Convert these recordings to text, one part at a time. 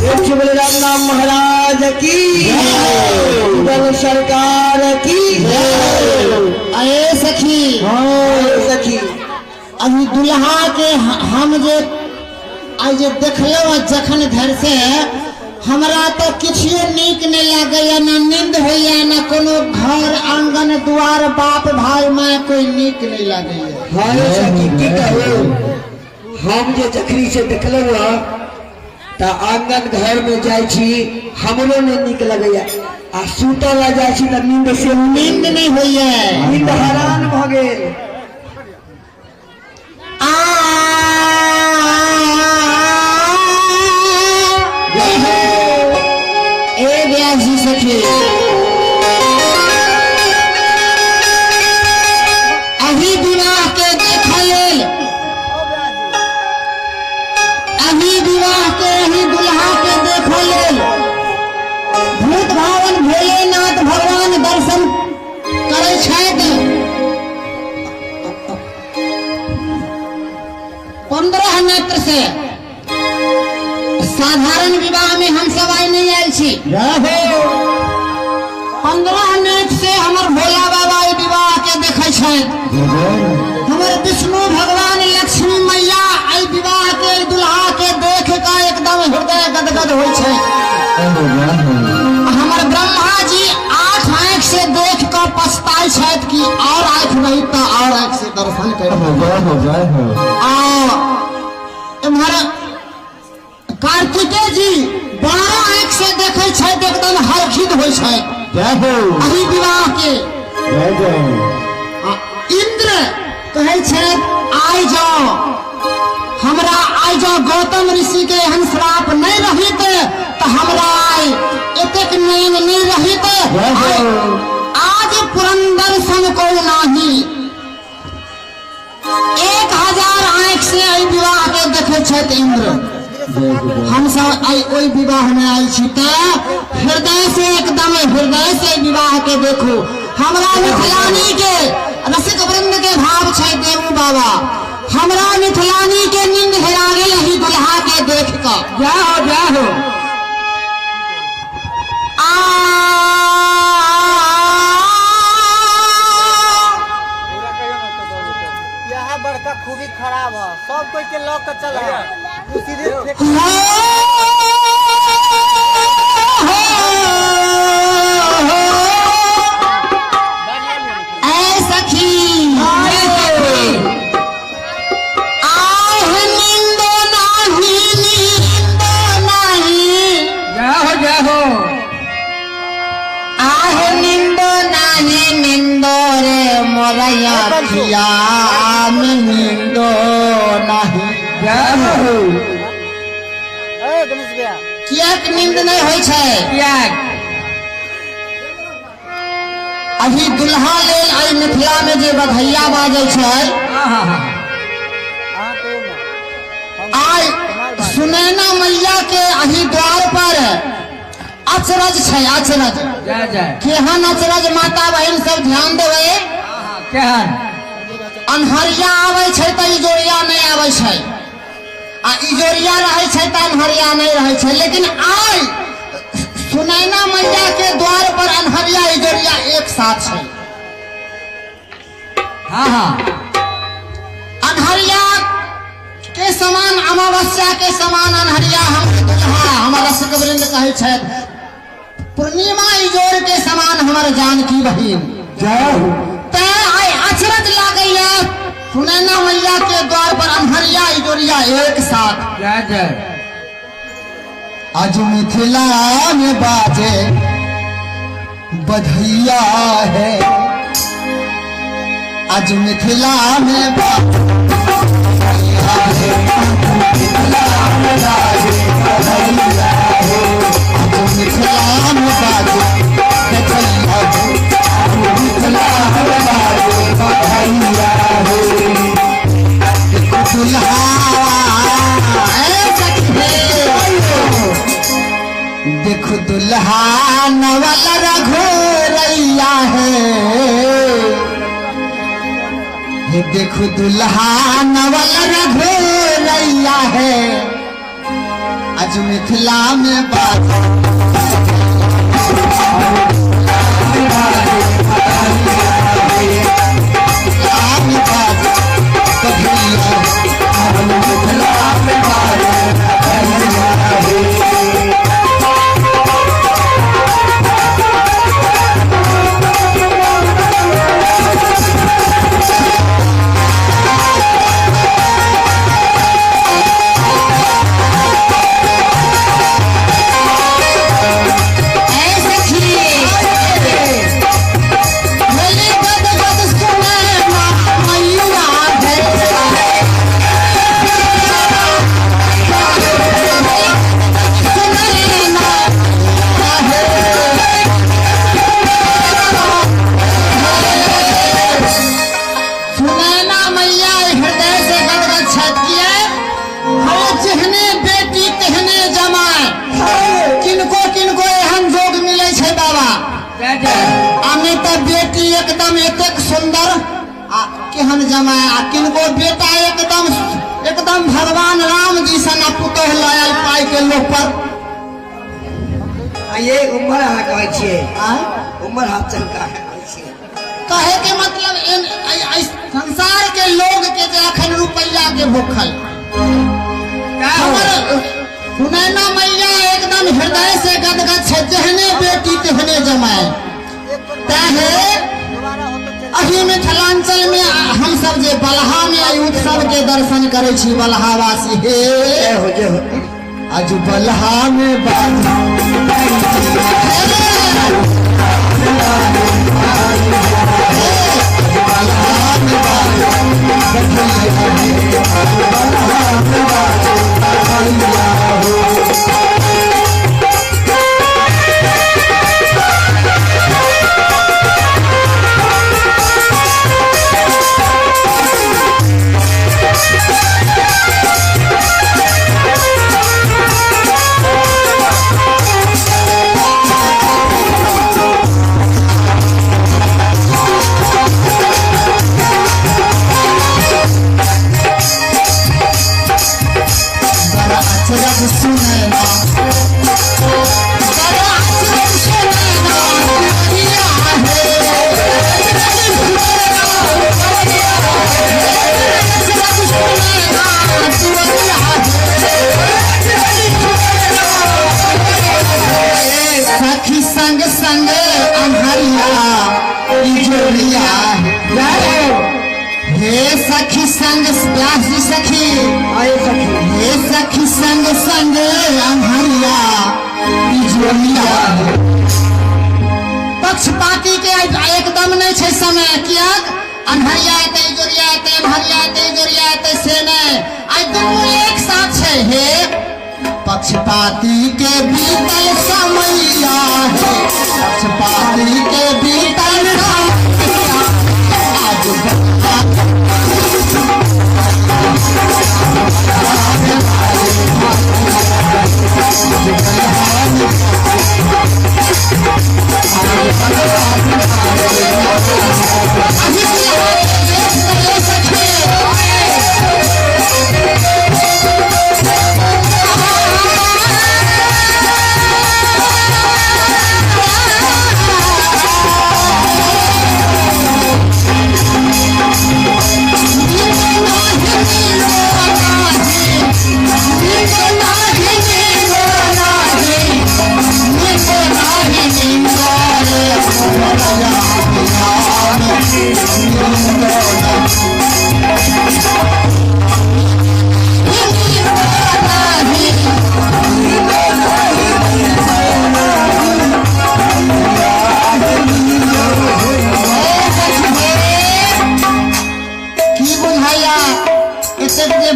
एक से बोले राम नाम महाराज की जुगल सरकार की। अरे सखी। हाँ सखी। अभी दुल्हा के हम जे आइ जे देखलहुँ जखन धरि से हमरा तो किछियो नीक नहीं लागैया, ना नींद होइया, ना कोनो घर आंगन दुआर बाप भाई माय कोई नीक नहीं लागैया। हाँ सखी की कहू, हम जे जखनी से देखलहुँ त आंगन घर में जाइ छी हमरो नहीं नीक लगैया, आ सुतल ला जाइ छी त नींद से नींद नहीं होइया, नींद हरान भ गेल। आ ए व्यास जी सखी, अभी विवाह के देखा लेल, अभी विवाह के अही दुल्हा के देखा लेल भूत भावन भोलेनाथ भगवान दर्शन करै छथि। 15 नेत्र से साधारण विवाह में हम सब आइ नहीं आयल छी। 15 नेत्र से हमर भोला बाबा ई विवाह के देखै छथि। हमर विष्णु भगवान लक्ष्मी मैया एहि विवाह के दुल्हा के देख के एकदम हृदय गदगद होइ छै। हमर ब्रह्मा जी 8 आँखि से देख के पछताइ छथि कि और आँखि रही तऽ और आँखि से दर्शन कर। आ एम्हर कार्तिकेय जी 12 आँखि से देखै छथि, एकदम हर्षित होइ छथि एहि विवाह के। इंद्र कहै छथि आइ जाओ, हमरा आइ जाओ गौतम ऋषि के एहन श्राप नहीं रहित तऽ हमरा आइ एतेक नयन नहीं रहित। आज पुरंदर सन को नाही। 1000 आँखि से एहि विवाह के देखै छथि इंद्र। हम सब आइ ओहि विवाह में आयल छी तऽ हृदय से एकदम हृदय से विवाह के देखू। हमरा मिथिलानी के रसिक वृंद के भाव छै देवू बाबा, हमरा मिथिलानी के नींद हेरा गेल एहि दुल्हा के देख कऽ। जय हो जय हो। आ यहाँ बड़का खूबी खराब है, सब कोई के लॉक के चला सीधे फेंक। ऐ सखी, आह नींद नाही, नींद नाही। जय हो जय हो। आह नींद नाही, नींद रे मोरैया खिया में नींद नाही। जय हो। ए गणेश भैया, कियाक नींद नहीं होइ छै? कियाक? अभी दुल्हा लेल एहि मिथिला में जे बधैया बाजै छै, आइ सुनैना मैया के अही द्वार पर अचरज छै, अचरज। जय जय। केहन अचरज माता बहिन सब ध्यान देबै। केहन? अन्हरिया आबै छै तऽ इजोरिया नहि आबै छै, आ इजोरिया रहै छै तऽ अन्हरिया नहि रहै छै। लेकिन आइ सुनैना मैया के द्वार पर अन्हरिया इजोरिया एक साथ छै। हाँ हाँ। अन्हरिया के समान अमावस्या के समान अन्हरिया हम दुल्हा हमर रसिक वृंद कहै छथि। पूर्णिमा इजोर के समान हमर जानकी बहिन। जय हो। तैं आइ अचरज लागैया सुनैना मैया के द्वार पर अन्हरिया इजोरिया एक साथ। जय जय। आज मिथिला में बाजे बधैया है, आज मिथिला में बाजे बधैया है, मिथिला में बाजे बधैया है, आज मिथिला में बाजे बधैया है, मिथिला में बाजे बधैया है। दुल्हा देखो दुल्हा नवल रघुरैया है, ये देखो दुल्हा नवल रघुरैया है। आज आज मिथिला में बाज बेटी एकदम एतेक सुंदर आ केहन जमाए आ किनको बेटा एकदम एकदम भगवान राम जी सन पुतोह लयल पाई के लोग पर। ये उम्र अहाँ कहै छियै, उम्र हाथ चलका कहे के मतलब संसार के लोग के जे अखन रुपैया के भूखल। सुनैना मैया एकदम हृदय से गदगद छै, जेहने बेटी तेहने जमाए। अही मिथिलांचल में हम सब जे बलहा में उत्सव के दर्शन करे छी बलहावासी हे हो जे हो आज बलहा में सखी संग संग अन्हरिया इजोरिया हे सखी संग व्यास जी सखी आए सखी हे सखी संग संग अन्हरिया इजोरिया। पक्षपाती के एकदम नहीं छै समय, कियाक अन्हरिया एतै इजोरिया एतै अन्हरिया एतै इजोरिया एतै से नहीं, आइ दुनू एक साथ छै। हे पक्षपाती के बीतल समैया है, पक्षपाती के बीतल समैया आज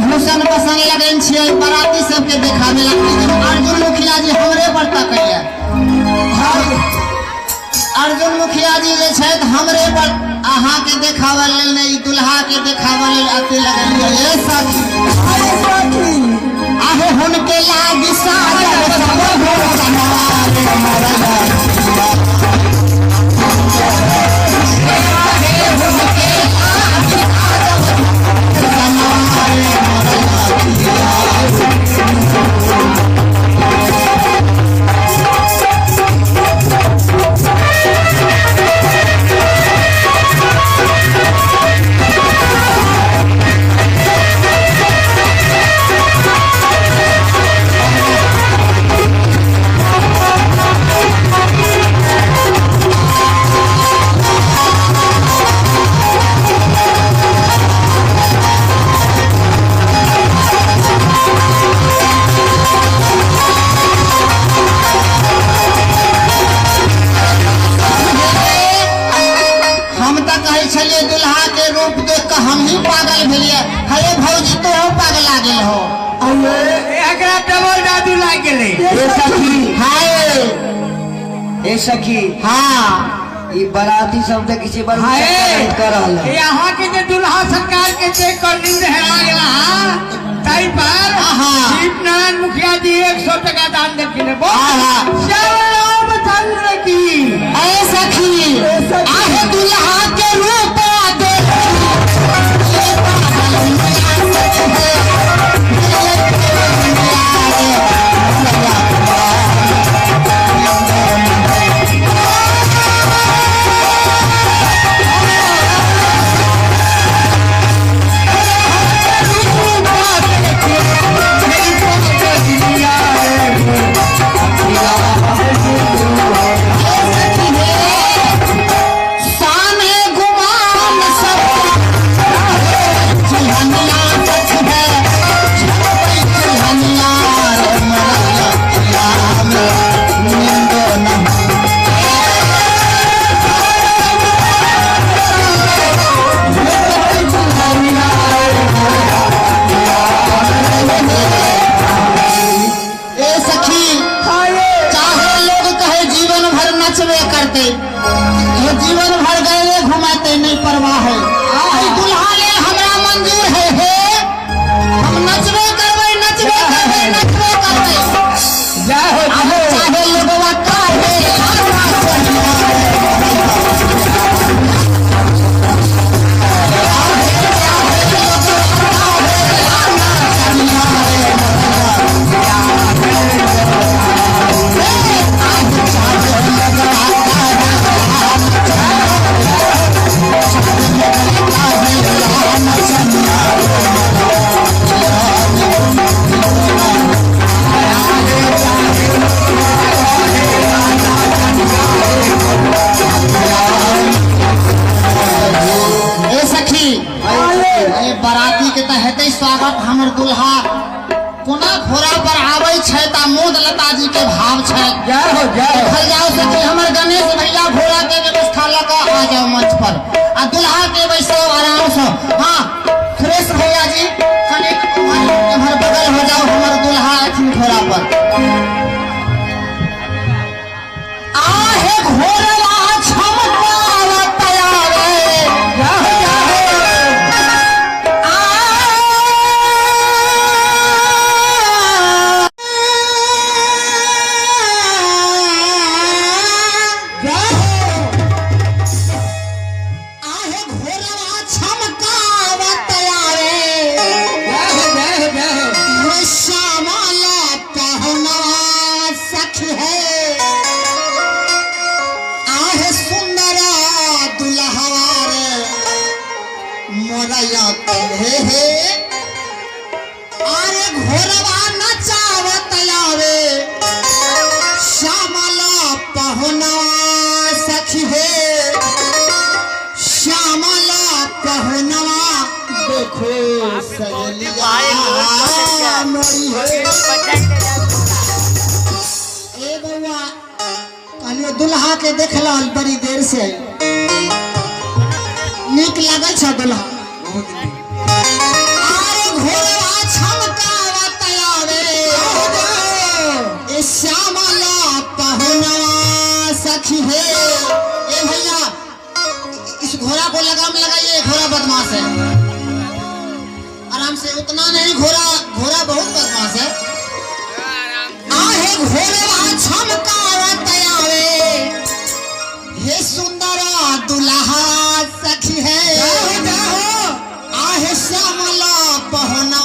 भूषण बसन लगन छियै बराती सबके देखावे ला। अर्जुन मुखिया जी हमरे पर तकैया, अर्जुन मुखिया जी जे छथि हमरे पर अहाँ के देखावे लेल नहि, दुल्हा के देखावे लेल अति लगलियै। ए सखी आहे हुनके लागी साजल सब हो। हम ही पागल भेलिए। हे भौजी, तो पागला गेल हो। एकरा डबल जादू लागि गेलै। ए सखी। हाय। ए सखी। हाँ। ई बराती सब देखै छी बड़ हाय। कर रहल है। ये अहाँ के जे दुल्हा सरकार के देख कर नींद हेरा गेला ताहि पर आहा। शिव नारायण मुखिया जी 100 टका दान देलखिन है। बोल आहा। श्याम रामचंद्र की। ऐ सखी, आहे दुल्हा के रूप देखी, ये पागल मिया सच है। साने गुमान सब चिल्हनिया सच है। चिल्हनिया रे मरैया में नींदो नहीं। ए सखी, चाहे लोग कहे जीवन भर नचबे करते, ये जीवन भर गए घुमाते, नहीं परवाह है। ई दुल्हा ले हमरा मंजूर है। हे हम नचबे करबै, नचबे करबै, नचबे करबै। जय हो। अब चाहे लोगवा काहे आना चलिया। ए सखी, ए बराती के तऽ हेतै स्वागत। हमर दुल्हा कोना घोड़ा पर आबै छै ता मोद लता जी के भाव छै। जय हो, जय हो। देखल जाओ सखी, हमर गणेश भैया घोड़ा के व्यवस्था लऽ कऽ आ जाओ मंच पर आ दुल्हा के बैसाओ आराम से। हाँ सुरेश भैया जी, कनिक एम्हर बगल हो जाओ, हमर दुल्हा अथिन घोड़ा पर। आहे घोड़वा छमकावत आवे। जय हो, जय हो। आहे घोड़वा छमकावत आवे। जय हो, जय हो, जय हो। श्यामला पहनवा सखी है। आहे सुंदर दुल्हवा रे मोरया हे हे। अरे घोड़वा नचावत आवे, श्यामला पहनवा सखी है। श्यामला पहनवा देखो सजलिया मोरी है। ए बउआ, कहलियो दुल्हा के देखल बड़ी देर से, नीक लागल छ दुल्हा? अरे घोड़वा छमकावत आवे, ए श्यामला पहनवा सखी है। ए भैया, इस घोड़ा को लगाम लगाइए, घोड़ा बदमाश है। आराम से, उतना नहीं, घोड़ा घोड़ा बहुत बदमाश है। आहे घोड़वा छमकावत आवे, हे सुंदर दुल्हा सखी है। आहे श्यामला पहना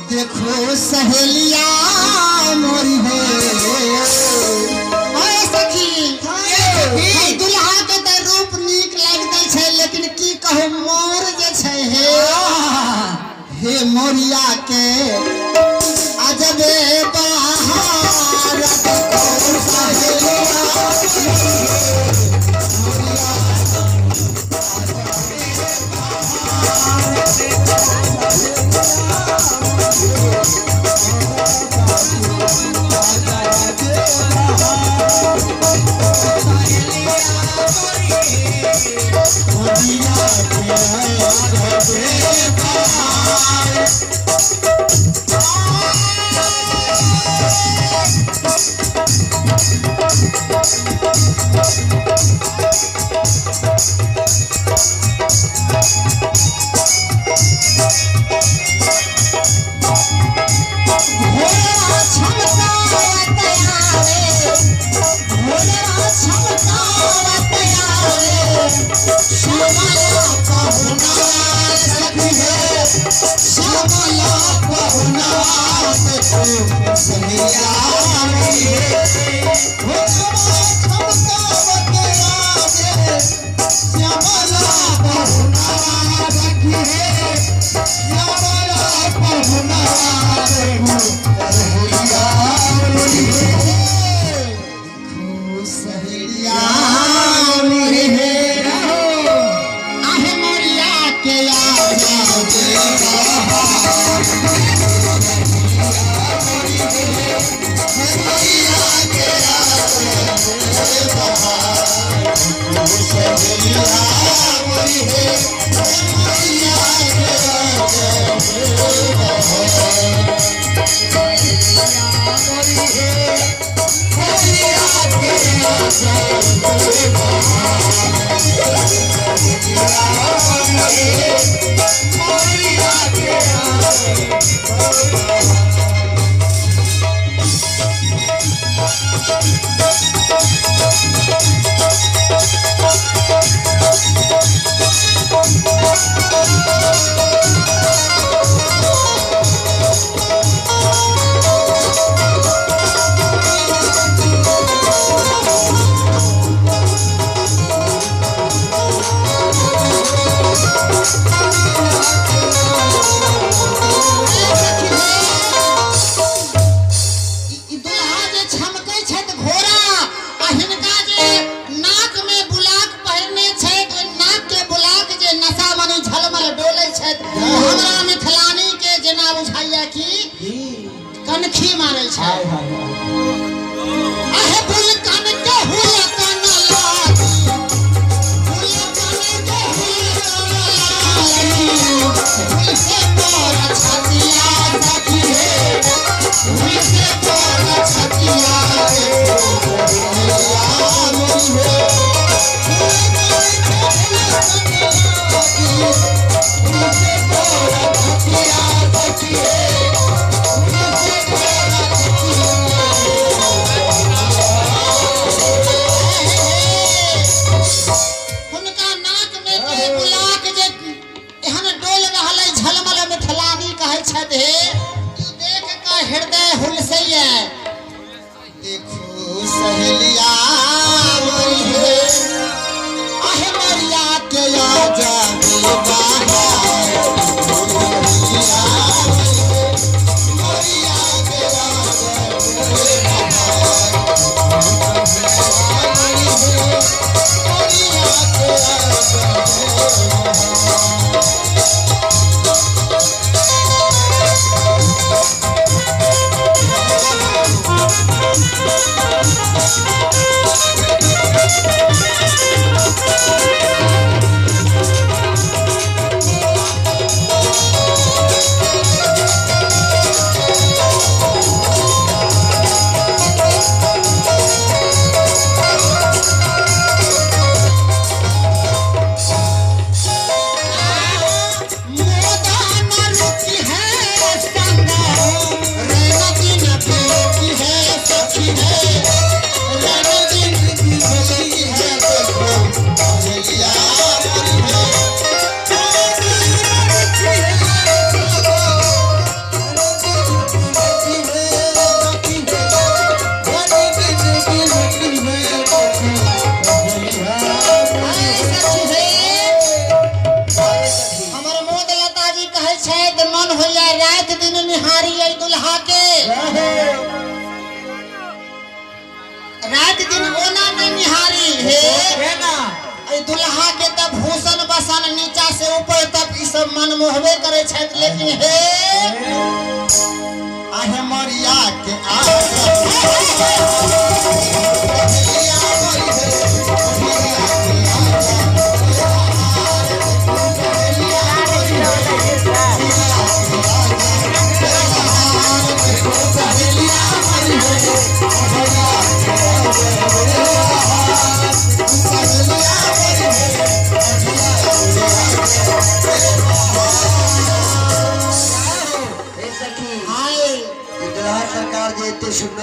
देखो सहेलिया मोरी है। आए सखी, हे दुल्हा के तऽ रूप नीक लागि छै, लेकिन की कहू, मोर जे छै हे हे मोरिया के अजबे बहार देखो सहेलिया।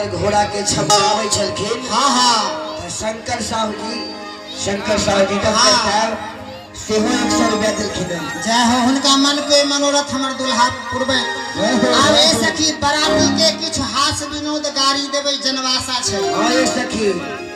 घोड़ा के छपरावे छलखिन। हां हां शंकर साहू जी डॉक्टर साहब सेहो 100 रुपया देलखिन। जय हो, हुनका मन के मनोरथ हमर दुल्हा पुरबे। आवे सखी बराती के किछु हास विनोद गाड़ी देबै, जनवासा छै। हाँ ये सखी।